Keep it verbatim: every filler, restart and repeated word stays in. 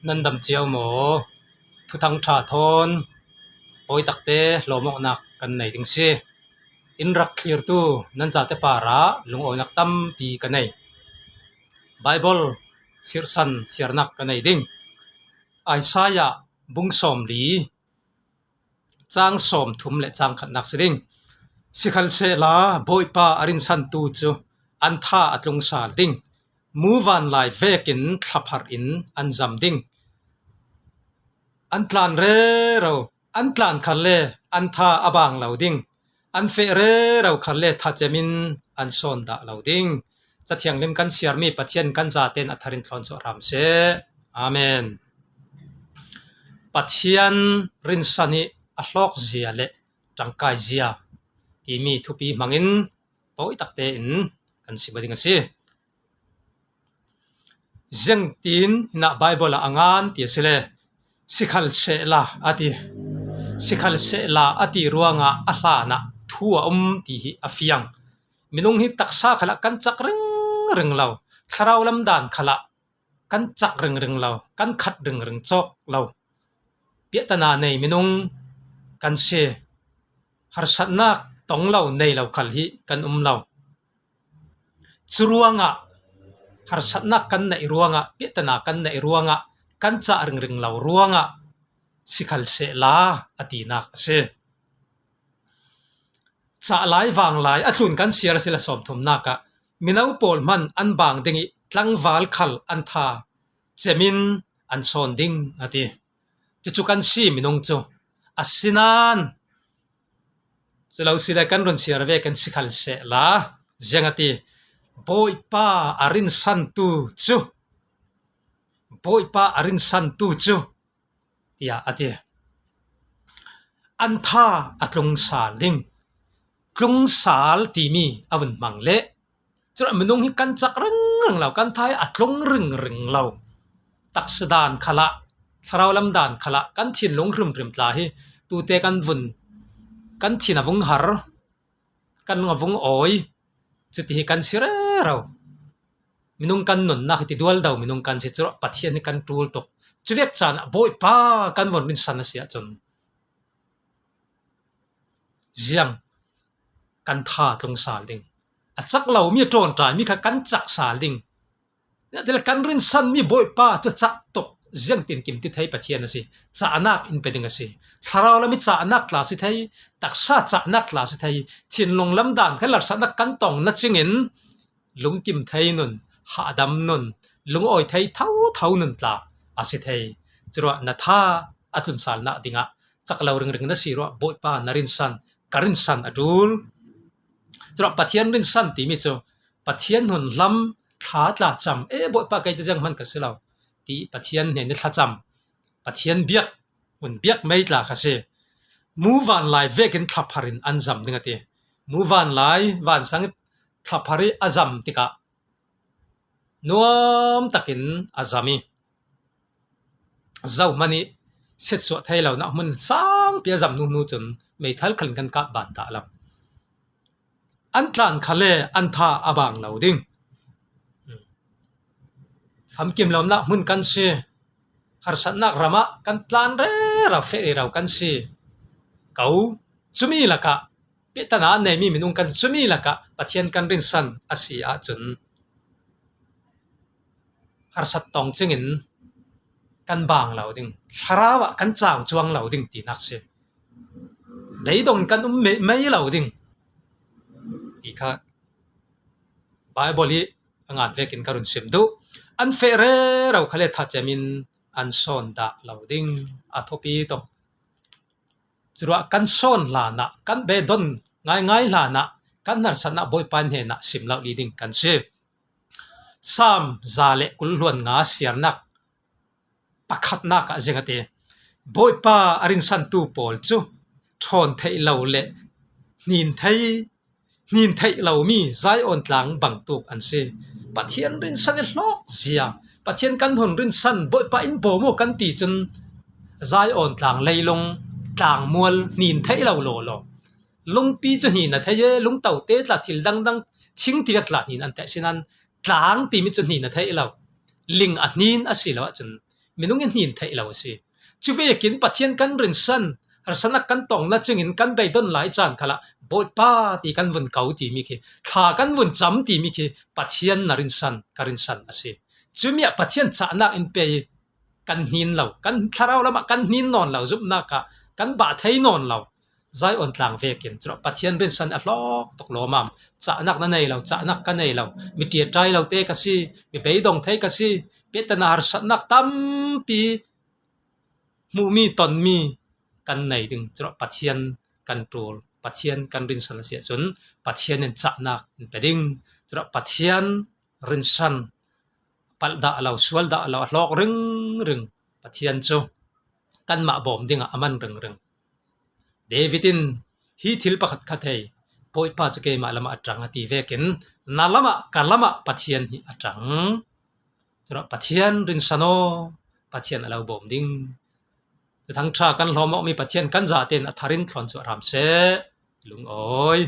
Nan dam cia u maw? Thuthang ṭha thawn pawi takte hlawmawknak kan nei ding si. In rak thlirtu nan zate parah lungawinak tampi ka nei. Baibal sirhsan siarnak ka nei ding. Isaiah bung sawmli, cang sawmthum le cang khatnak si ding. Sikhalsehla Bawipa a rinsantu cu an tha a tlung sal ding. Muvanlai vekin thlaphar in an zam ding. An tlan rero, an tlan khalle an tha a bang lo ding. An feh rero khalle thacem in an sawn dah lo ding. Cathianghlim kan siarmi Pathian kan zaten a tharin thlawn suah hram seh. Amen. Pathian rinsan hi a hlawkzia le ṭangkaizia timi thupi hmangin tawi takte in kan sim ding a si. Ziangtin hinah Baibal ah a ngan ti a si le, sikhalsehla a ti. Sikhalsehla a ti ruangah a hlanah thu a um ti hi a fiang. Minung hi taksa khalah kan cak ringring lo, thlarau lam dan khalah kan cak ringring lo, kan khat ringring cawk lo. Piahtana nei minung kan si. Harsatnak tong lo, nei lo khal hi kan um lo. Cu ruangah, harsatnak kan neih ruangah, piahtana kan neih ruangah, kan cah ringring lo ruangah sikhalsehla a tinak a si. Cah lai vang lai a tlun kan siar a si le sawmthumnak ah mino pawl hman an bang ding ih tlangval khal an tha cem in an sawn ding a ti. Cucu kan si minung cu. Asinain cu lo si le kan run siar ve kan sikhalsehla, ziang a ti, Bawipa a rinsantu cu, Bawipa a rinsantu cu, tiah a ti. An tha a tlung sal ding. Tlung sal timi a vun hmang leh curuah minung hi kan cak ringring lo, kan tha hi a tlung ringring lo. Taksa dan khalah, thlarau lam dan khalah kan thinlung hrimhrim tla hi tute kan vun, kan thin a vung har, kan lung a vung awi, cuti hi kan si rero. Minung kan nunnak hi ti dualdo minung kan si, curuah Pathian hi kan ṭul tuk. Cuvek caan ah Bawipa kan vun rinsan a si ahcun ziang kan tha tlung sal ding. A cak lomi, a ṭawnṭaimi kha kan cak sal ding. Kan rinsanmi Bawipa cu cak tuk, ziangtin kim ti thei Pathian a si. Cahnak in pe ding a si. Thlarau lam ih cahnak tla a si thei, taksa cahnak tla a si thei, thinlung lam dan kan harsatnak kan tong na cingin lungkim thei nun, hahdam nun, lungawi thei thotho nun tla a si thei. Curuah na tha a tlunsalnak dingah cak lo ringring na si ruah Bawipa na rinsan, ka rinsan a ṭul. Curuah Pathian rinsan timi cu Pathian hun hlam thla tla cam, e, Bawipa kei cu zianghman ka si lo, ti Pathian hnen i thlacam, Pathian biak, hun biak mei tla kha si. Muvanlai vekin thlaphar in an zam ding a ti. Muvanlai vansang thlaphar ih a zam tikah nuam takin a zam ih zohman ih sitsuah thei lonak hmun sangpi a zam hnuhnu cun meithal khal in kan kap ban dah lo. An tlan khalle an tha a bang lo ding. Famkim lonak hmun kan si. Harsatnak ramah kan tlan rero, feh rero kan si ko. Cumi lakah piahtana an neimi minung kan, cumi lakah Pathian kan rinsan a si ahcun harsat tong cingin kan bang lo ding, thlarau ah kan cau cuang lo ding tinak si. Leidong in kan um mei, mei lo ding ti kha Baibal ih a ngan vekin ka run sim duh. An feh rero khalle thacem in an sawn dah lo ding, a thupi tuk. Curuah kan sawn hlanah, kan bedon ngaingai hlanah, kan harsatnak Bawipa hnenah sim lo li ding kan si. Saam za le kul hluan nga siarnak pakhatnak ah ziang a ti. Bawipa a rinsantu pawl cu ṭhawn theih lo le hnin thei, hnin theih lomi Zion tlang bangtuk an si. Pathian rinsan i hlawk zia, Pathian kan hun rinsan, Bawipa in bawm aw kan ti cun Zion tlang leilung tlangmual hnin theih lo lawlaw. Lungpi cu hnin a thei e, lungto te tla, thil dangdang, thing tivek tla hnin an theih, asinain tlang timi cu hnin a theih lo. Ling a hnin a si lo ahcun minung in hnin theih lo a si. Cuvekin Pathian kan rinsan, harsatnak kan tong nadingin kan beidong lai caan khalah Bawipa ti kan vun ko timi khi, thla kan vun cam timi khi Pathian na rinsan, ka rinsan a si. Cumi ah Pathian cahnak in pe i kan hnin lo, kan thlarau lamah kan hnin nawn lo, zumhnak ah kan bah thei nawn lo. Zion tlang vekin curuah Pathian rinsan a hlawk tuk lawmam. Cahnak na nei lo, cahnak ka nei lo, mi ṭiaṭai lo te ka si, mi beidong thei ka si, biatak harsatnak tampi hmuhmi, tonmi kan nei ding. Curuah Pathian kan ṭul, Pathian kan rinsan a si ahcun Pathian in cahnak in pe ding. Curuah Pathian rinsan palh dah lo, sual dah lo, a hlawk ringring Pathian cu kanmah bawm dingah a man ringring. David in hi thil pakhat kha thei, Bawipa cu keimah lamah a ṭang a ti vekin na lamah, ka lamah Pathian hi a ṭang. Curuah Pathian rinsan aw, Pathian a lo bawm ding. Thuthang ṭha kan hlawm awkmi Pathian kan zatein a thar in thlawn cuah hram seh. Lungawi.